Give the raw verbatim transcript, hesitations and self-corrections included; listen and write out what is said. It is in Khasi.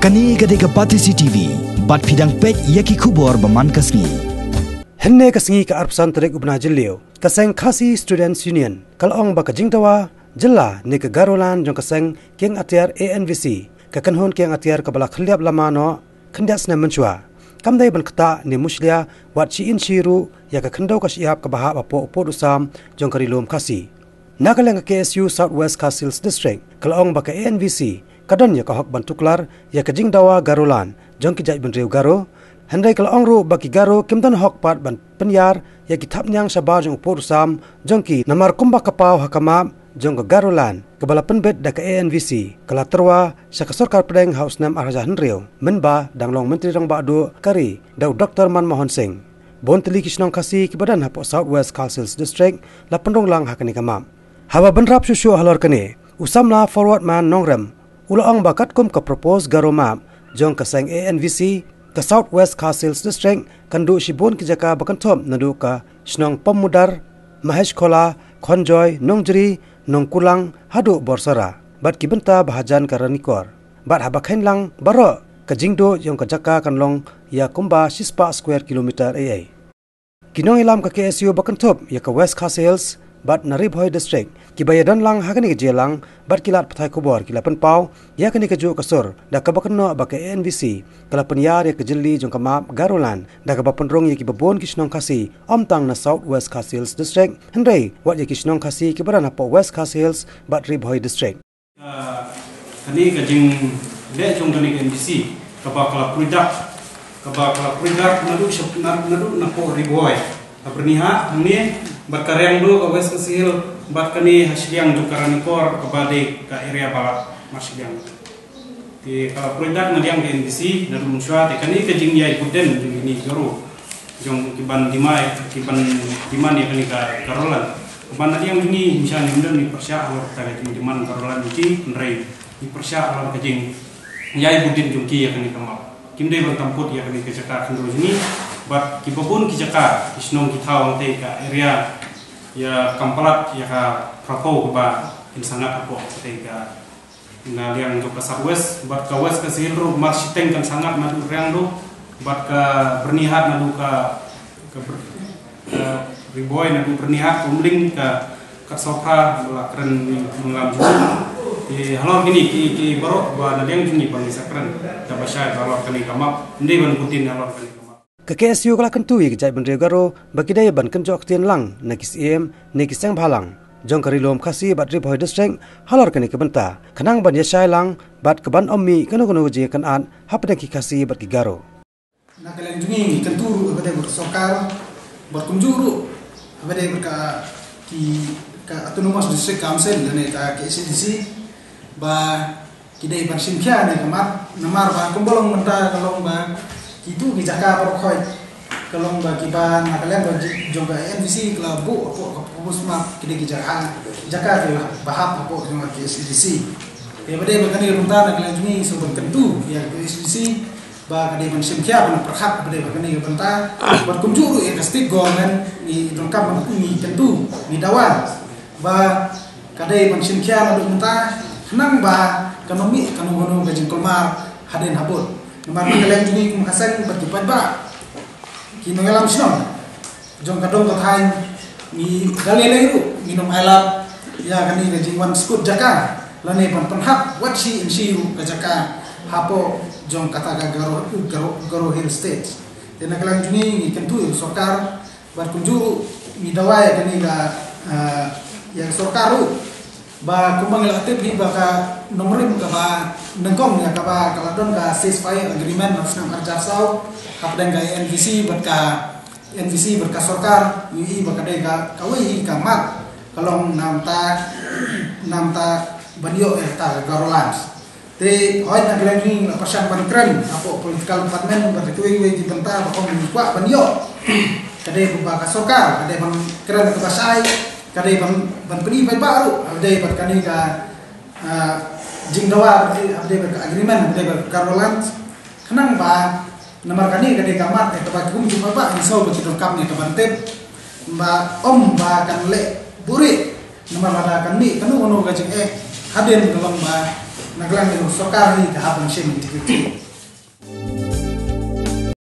Kane ka dei ka Batesi T V, bad phi dang peit ïa ki khubor ba man ka sngi. Hynne ka sngi ka arphew san tarik u bnai Jylliew, ka seng Khasi Students Union ka la ong ba ka jingdawa jylla ne ka Garoland jong ka seng kieng atiar A N V C, ka kynhun kieng atiar kaba la khylliap lama noh khyndiat snem mynshuwa, kam dei ban ktah ne mushlia wat shi inshi ruh ïa ka khyndew ka shyiap kaba hap hapoh u pud u sam jong ka Ri Lum Khasi. Na ka liang ka K S U South West Khasi Hills District ka la ong ba ka A N V C ka don ïa ka hok ban tuklar ïa ka jingdawa Garoland jong ki jaitbynriew Garo. Hynrei ka la ong ruh ba ki Garo kim don hok pat ban pynïar ïa ki thapniang shabar jong u pud u sam jong ki, namar kumba ka paw ha ka map jong ka Garoland kaba la pynbit da ka A N V C ka la tyrwa sha ka sorkar pdeng ha u snem ar hajar hynriew, mynba dang long Myntri Rangbah Duh ka ri da u Doktor Manmohan Singh. Bun tylli ki shnong Khasi kiba don hapoh South West Khasi Hills District la pynrung lang ha kane ka map. Haba bynrap shuh shuh halor kane, u samla Forward Man Nongrem u la ong ba katkum ka proposed Garo map jong ka seng A N V C, ka South West Khasi Hills District kan duh shibun ki jaka ba kynthup naduh ka shnong Pammudar, Maheshkhola, Khonjoy, Nongjri, Nongkulang haduh Borsora bad ki bynta ba hajan ka Ranikor. Bad haba kheiñ lang baroh, ka jingduh jong ka jaka kan long ïa kumba shispah square kilometer ei ei. Ki nongïalam ka K S U ba kynthup ïa ka West Khasi Hills bad na Ri Bhoi District kiba ïadon lang ha kane ka jingïalang bad ki lad pathai khubor ki la pynpaw ïa kane kajuh ka sur da kaba kynnoh ba ka A N V C ka la pynïar ïa ka jylli jong ka map Garoland da kaba pynrung ïa kiba bun ki shnong Khasi, ym tang na South West Khasi Hills District hynrei wat ïa ki shnong Khasi kiba don hapoh West Khasi Hills bad Ri Bhoi District. Ah, kane ka jingleh jong kane ka N B C, kaba ka la pruidak, kaba ka la pruidak naduh shap-, na-, naduh napoh Ri Bhoi, ha Byrnihat hangne, bad ka riang duh ka West Khasi Hills, bad kane ha shiliang jong ka Ranikor, kaba dei ka area balat mar shiliang. Te ka la pruidak na liang ka N B C naduh mynshuwa, te kane ka jingïai bud dien jong kine ki Garo, jong ki ban demand, ki ban demand ïa kane ka Garoland. Ka ban na liang jong ngi, ngim shym ngim don ngi pyrshah halor kata ka jingdemand Garoland jong ki, hynrei ngi pyrshah halor ka jingïai bud dien jong ki ïa kane ka map. Kim dei ban tam put ïa kane ka jaka khyndew jong ngi, bad kiba bun ki jaka, ki shnong ki thaw hangtei ka area, ïa kam palat ïa ka phraphew kaba kin sangad hapoh hangtei ka na liang jong ka South West, bad ka West Khasi Hills ruh mar shiteng kan sangad naduh riang duh, bad ka Byrnihat naduh ka, ka Byr-, ka Ri Bhoi naduh Byrnihat, ka Umling, ka Katsophra, ba la kren nongïalam jong ngi. Te halor kine ki, ki baroh ba na liang jong ngi ba ngi sa kren, kaba shai ba halor kane ka map, ym dei ban bud dien halor kane ka map. Ka K S U ka la kyntu ïa ki jaitbynriew Garo ba ki dei ban kynjoh ktien lang na ki syiem ne ki seng bhalang jong ka Ri Lum Khasi bad Ri Bhoi District halor kane ka bynta, khnang ban ïashai lang bad ka ban ym mih kano kano ka jingïakynad hapdeng ki Khasi bad ki Garo. Na ka liang jong ngi ngi kyntu ruh haba dei bad ka sorkar, bad kumjuh ruh haba dei bad ka, ki, ka Autonomous District Council lane ka K H A D C, ba ki dei ban shim khia ïa kane ka map, namar ba kumba long mynta ka long ba kito ki jaka baroh khoit ka long ba kiba na ka liang ba ji-, jong ka N V C ka la buh hapoh ka proposed map, ki dei ki jaka, jaka ki la ba hap hapoh jong ka K H A D C. Te ba dei ba kane ka bynta na ka liang jong ngi ngi shu ban kyntu ïa ka K H A D C ba ka dei ban shim khia ban pyrkhat ba dei ba kane ka bynta, bad kumjuh ruh ïa ka state government ngi donkam ban ngi kyntu, ngi dawa ba ka dei ban shim khia naduh mynta, khnang ba kan ym mih kano kano ka jingkulmar hadien habud. Namar na ka liang jong ngi kum ka seng bad ki paidbah, ki nongïalam shnong jong ka dong ka thaiñ, ngi da lei lei ruh ngin ym ailad ïa kane ka jingwan skud jaka lane ban pynhap wat shi inshi ruh ka jaka hapoh jong kata ka Garo, Garo, Garo Hill State. Te na ka liang jong ngi ngi kyntu ïa ka sorkar, bad kumjuh ruh ngi dawa ïa kane ka, ah, ïa ka sorkar ruh ba kumba ngi la tip hi ba ka nongrim kaba nyngkong ïa kaba ka la don ka ceasefire agreement ha u snem ar hajar saw hapdeng ka N V C bad ka, N V C bad ka sorkar U A E, ba ka dei ka, kawei hi ka mat ka long namar ta, namar ta ban ïoh ïa kata ka Garoland. Te hooid na ka liang jong ngi ngi la pyrshang ban kren hapoh political department bad kiwei kiwei ki bynta ba kum ngi kwah ban ïoh. Ka dei ba ka sorkar ka dei ban kren kaba shai, ka dei ban, ban pyni paidbah ruh ha dei bad kane ka, ah, jingdawa, ha dei bad ka agreement, ha dei bad ka Garoland. Khnang ba namar kane ka dei ka mat kaba kum ki paidbah ngi sngew ba ki donkam ïa ka ban tip ba ym ba kan leh buhrieh. Namar lada kan mih kano kano ka jingeh hadien ka long ba Na ka liang jong ka sorkar hi ka hap ban shim ki, ki, ki